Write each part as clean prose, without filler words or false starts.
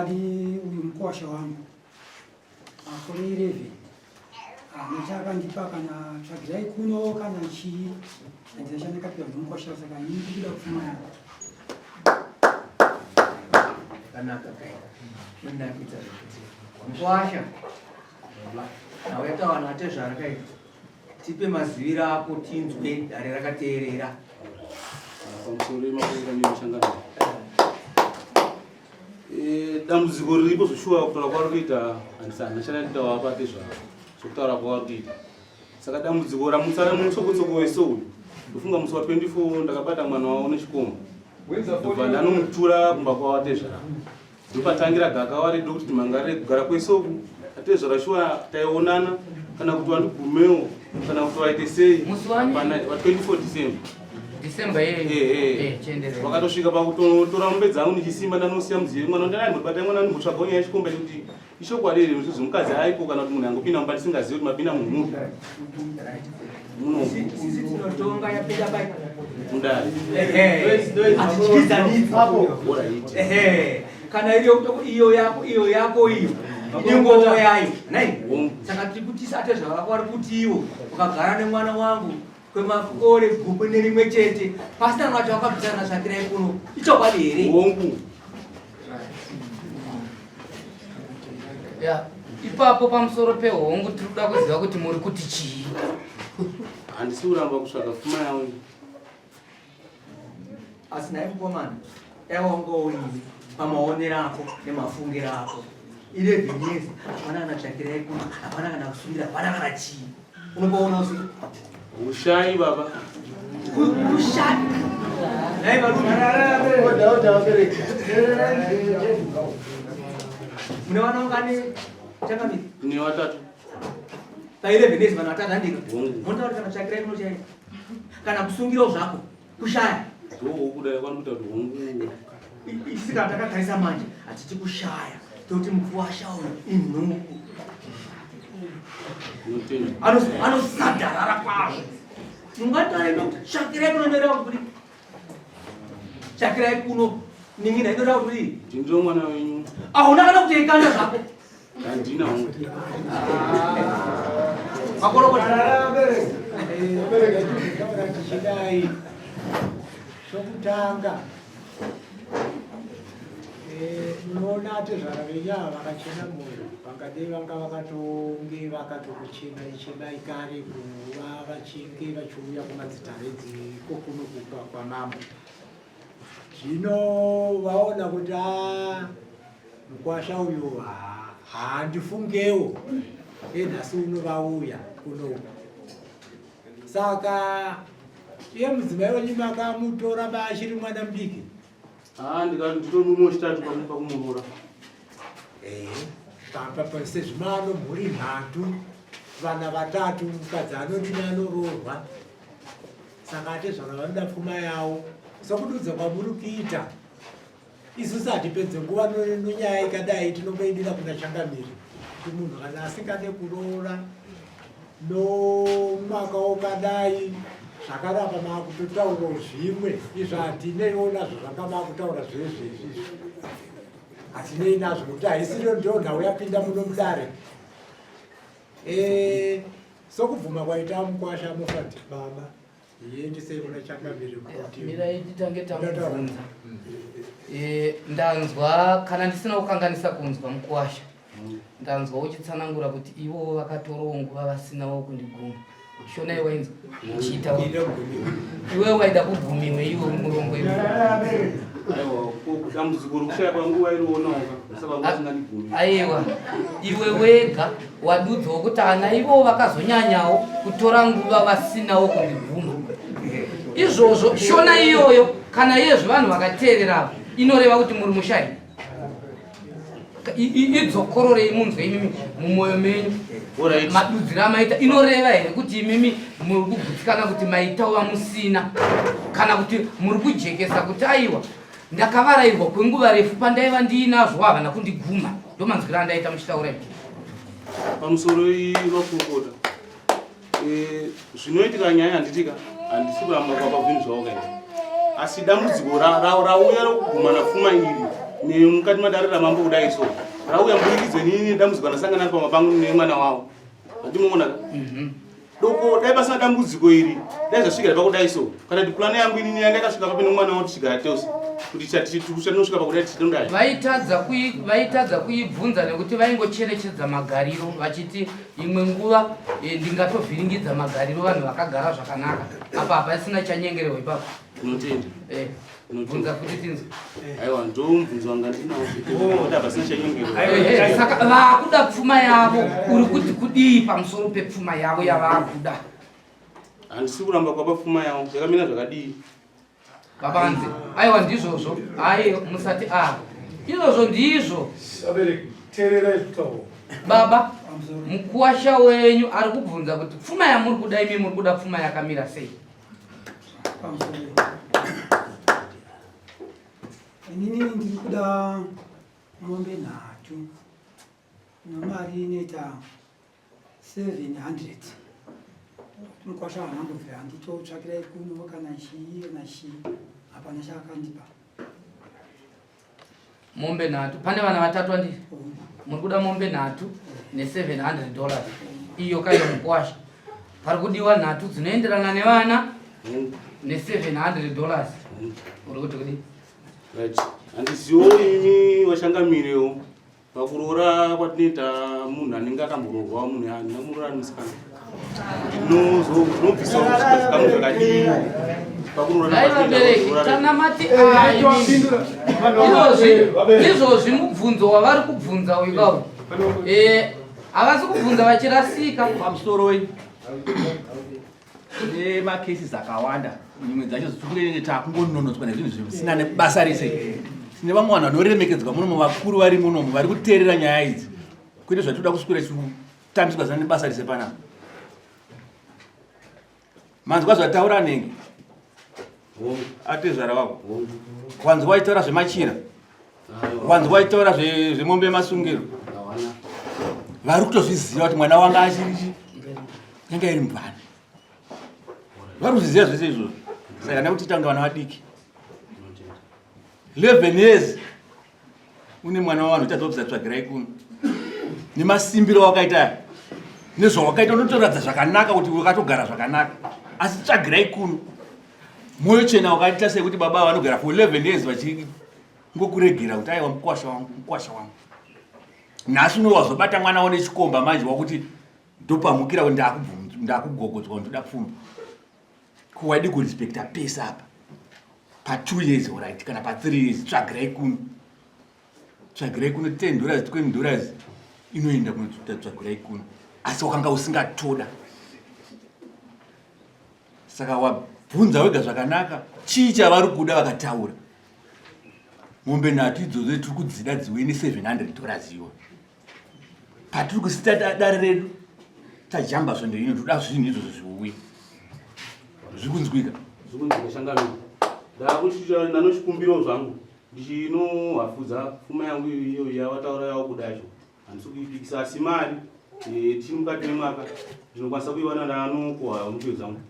Chokwadi uyu mukuwasha wangu makore 11 haana chaakandipa kana tsvagirai kuno kana chii, handina chandakapiwa nemukuwasha, saka ini ndikuda pfuma yangu. Kanaka kai. Munakidza zvekuti. Mukwasha. Nauya tawana atezvara kai. Tipe maziviro ako tinzwe dare rakateerera. Pamusoro yemakurira nemushangano. Eh, dambudziko riripo zveshuwa kutaura kwaari kuita handisana chandanditaura apa atezvara zvokutaura kwaari kuita. Saka dambudziko ramutsa ramutsoko-tsoko wese uyu. Ndofunga musi wa 24 ndakabata mwana wavo nechikomba. Ndobva ndanomutura kumba kwavo atezvara. Ndopatangira gakava redu rokuti timangarire kugara kwese uku. Atezvara shuwa taionana kana kuti wandigumewo kana kuti waite sei. Musi wani? Hapana, wa 24 December. December yeye. Eh, chienderera. Vakatosvika pakutotora mombe dzangu ndichisimba ndanosiya mudziyo mwana ndandaimbobata mwana ndimbotsvagawo nyaya yechikomba yekuti Ichokwadi here kuti zvemukadzi aipo kana kuti munhu angopinda mumba tisingazivi kuti mapinda munhu mupi? Muno. Sisi tinotonga yapinda pai. Mudare. Ehe. Atityizanidzi. Alright. Ehe. Kana iri yokuto iyo yako iyo yako iyo. Ine ngoma yayo. Nai. Saka tiri kuti sate zvavako vari kuti iwo ukagara nemwana wangu kwemakore gumi nerimwe chete pasina mwacho wakabvisana tsvakirai kuno ichokwadi here? Hongu. Ya, ipapo pamusoro pehongu tiri kuda kuziva kuti muri kuti chii. Handisi kuramba kutsvaga pfuma yangu. Asi nhai mukomana, dai wanga uine pamaonero ako nemafungiro ako 11 years hapana kana tsvakirai kuno, hapana kana kusungira, hapana kana chii. Unopaona usi? Ushayi baba. Ushayi. Nhai varume. Mune vana vangani changamire? Tine vatatu. Pa 11 years vanhu vatatu handika. Hongu. Motaura kana tsvakirai kuno chaiyo. Kana kusungirawo zvako. Kushaya. Ndokuda kwanoita kuti hongu. Isi kana takatarisa manje hatiti kushaya. Toti mukuwasha uyu inhubu. Anosadharara kwazvo. Mungataure nokuti tsvakirai kuno inoda kuti tsvakirai kuno nin'ina inoda kuti ndindiro mwana wenyu. Ahuna kana kuti ikanda zvako. Handina hongu. Makorokota. Tichidai chokutanga eh, munoona atezvara venyu ava vakachena moyo vangadei vanga vakatonge vakatokuchenai chenai kare kuva vachinge vachiuya kumadzitare dziko kuno kwamambo Zvino vaona kuti ah, mukwasha uyu haandifungewo enhasi uno vauya kuno. Saka iye mudzimai wenyu makamutora baachiri mwana mudiki? Ah, ndikati nditori murume wechitatu pakumuroora. Eh, papa sezvimano mhuri nhatu vana vatatu mukadzi anodini anoroorwa Saka atezvara vanoda pfuma yavo sokududza kwamuri kuita isusu hatipedze nguva nonyaya ikadai tinongoidira kuna changamire kuti munhu kana asingade kuroora nomwaka ukadai zvakarapa makutotaurawo zvimwe izvo hatineiwo nazvo zvanga makutaura zvezvezvi izvi hatinei nazvo nokuti haisiriyo ndiyo nhau yapinda muno mudare eh, Sokubvuma kwaita mukwasha Mofati baba yendisei kuna changamire kuti mirai titange tamubvunza. Eh, ndanzwa kana ndisina kukanganisa kunzwa mukwasha ndanzwa uchitsanangura kuti ivowo vakatorawo nguva vasinawo kundiguma shona iwe wainzwa uchiita iwe waida kugumiwe iwe murombo iwe Dambudziko rekushaya kwanguva irionawo saka vasingandigumi. Aiwa iwe wega Wadudzawo kuti ana ivowo vakazonyanyawo kutora nguva vasinawo kundiguma. Izvozvo shona iyoyo kana iyezvo vanhu vakateerera inoreva kuti muri mushayi. Idzokororei munzwe imimi mumwoyo menyu madudziro amaita inoreva here kuti imimi muri kugutsikana kuti maitawo vamusina kana kuti muri kujekesa kuti aiwa Ndakavarairwa kwenguva refu pandaiva ndiinazvo havana kundiguma. Ndomanzwiro andaita muchitaura ipi. Pamusoro makurukota. Eh, zvinoitika nyaya handitika handisi kuramba kwapa zvinhu zvawakaita. Asi dambudziko rauya rokugumana pfuma iri. Mukati madare ramambo kudai so rauya mburikidzo inini dambudziko randasangana naro pamapangu nemwana wavo handimuona ka mhm. doko dai pasina dambudziko iri dai zvasvikira pakudai so kana kuti pulani yangu inini yanga yakasvika papi nemwana wavo tichigara tose kuti tinosvika pakudai tichitondai vaitadza kuibvunza nekuti vaingocherechedza magariro vachiti imwe nguva eh, ndingatovhiringidza magariro vanhu vakagara zvakanaka apa hapasina chanyengererwa ipapo tinotenda eh. Bvunza futi tinzwe. Aiwa ndomubvunzo wanga ndinawo. Kuti hapasina chanyongero. Eh, saka vakuda pfuma yavo uri kuti kudii pamusoro pepfuma yavo yavakuda? Handisi kuramba kwapa pfuma yavo yakamira zvakadii? Babanze. Aiwa ndizvozvo. Ayi musati a. Izvozvo ndizvo. Abereki teererai zvitaurwa. Baba, mukuwasha wenyu ari kubvunza kuti pfuma yamuri kuda imi muri kuda pfuma yakamira sei? Inini ndiri kuda mombe nhatu nemari inoita 700 mukwasha wanambobvira handitotsvakirai kuno kana chii kana chii hapana chaakandipa Mombe nhatu pane vana vatatu andi muri kuda mombe nhatu ne 700 dollars iyo kaiyo mukwasha pari kudiwa nhatu dzinoenderana nevana ne 700 dollars uri kuti kudii Right. Handiziwo imi washangamirewo Pakuroora kwatinoita munhu anenge akamboroorwa munhu handina kumuroora ari musikana ndinobvisa zvikamu zvakadii pakuroora kana mati izvozvi mubvunzo wavari kubvunza uyu kawo eh, havasi kubvunza vachirasika pamusoroi Tine macases akawanda, nyimwe dzacho dzikunenge takungononotswa nezvinhu zvisina nebasa rese. Tine vamwe vanhu vanoremekedzwa munomu, vakuru vari munomu vari kuteerera nyaya idzi, kwete zvatinoda kuswera tichitambiswa zvisina nebasa rese panapa. Manzwa zvataura anenge atezvara wako, wanzwa waitaura zvemachira, wanzwa waitaura zvemombe yemasungiro, vari kutozviziva kuti mwana wanga achiri yanga iri mvana vari kuzviziva zvese izvozvo saka nekuti tanga vana vadiki 11 years une mwana wavanhu uchazobvisa tsvagirai kuno nemasimbiro wakaita nezvawakaita unotoratidza zvakanaka kuti wakatogara zvakanaka asi tsvagirai kuno mwoyo chena wakaita sekuti baba vanogara for 11 years vachingokuregera kuti aiwa mukwasha wangu mukwasha wangu nhasi uno wazobata mwana wo nechikomba manje wakuti ndopamukira kuti ndakugogodzwa ndoda pfuma ko waidi kurespecta pese apa pa2 years orit kana pa3 years tsvagirai kuno tsvagirai kuno 10 dollars 20 dollars inoenda kunotsvagirai kuno asi wakanga usingatoda saka wabvunza wega zvakanaka chii chavari kuda vakataura mombe nhatu idzodzo tiri kudzida dziuye ne700 dollars iwo patiri kusita dare redu tajamba svondo ino toda zvinhu izvozvo zviuye zviri kunzwika zvikunzwika shangano ndakuchikumbirawo zvangu ndichinohafudza pfuma yangu iyo yavataura yavo kudacho handisi kuipikisa asi mari eh, tichiri mukati memwaka ndinokwanisa kuiwana ndanokoha mbuyo dzangu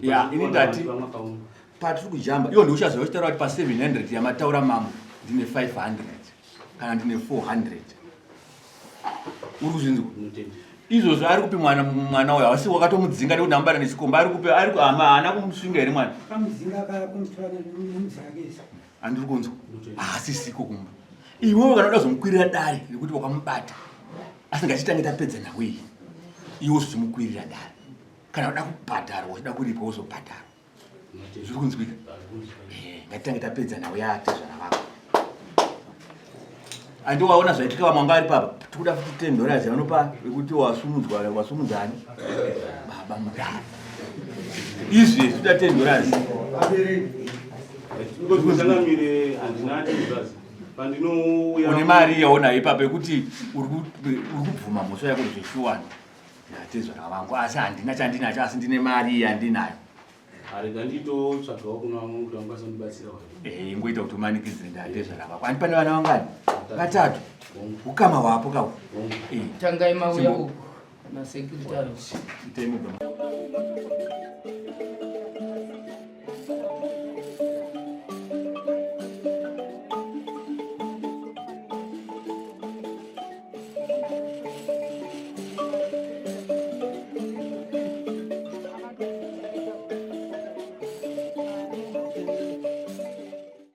ya ini ndati patiri kujamba iwo ndiuchaziva uchitaura kuti pa 700 yamataura mambo ndine 500 kana ndine 400 uri kuzvinzwa izvozvo ari kupi mwana mwana uyo hausi wakatomudzinga nekuti amubata nechikomba ari kupi ari haana kumusvinga here mwana handiri kunzwa haasisiko kumba iwewe kana uda zomukwirira dare rekuti wakamubata asi ngatitange tapedza nawe iyi iwe uzochimukwirira dare kana uda kubhadharwa uchida kuripwa wozobhadharwa zviri kunzwika eh, ngatitange tapedza nhau yaatezvara vako andi waona zvaitika vamwe vanga vari papa tikuda futi ten dollars yavanopa yekuti wasumudzwa wasumudzani baba mudhara izvi zvitoda ten dollars une mari yaona ipapo yekuti uri kubvuma mhosva yako zveshuwani Ndatezvara vangu asi handina chandinacho asi ndine mari yandinayo. Arega nditotsvagawo kuna vamwe kuti vangakwanisa kundibatsira. Eh, ingoita kuti umanikidzire ndatezvara vako. Ani pane vana vangani? Vatatu. Ukama hwapo kawo. Eh. Tangai mauya uku na secretary. Itai mubva.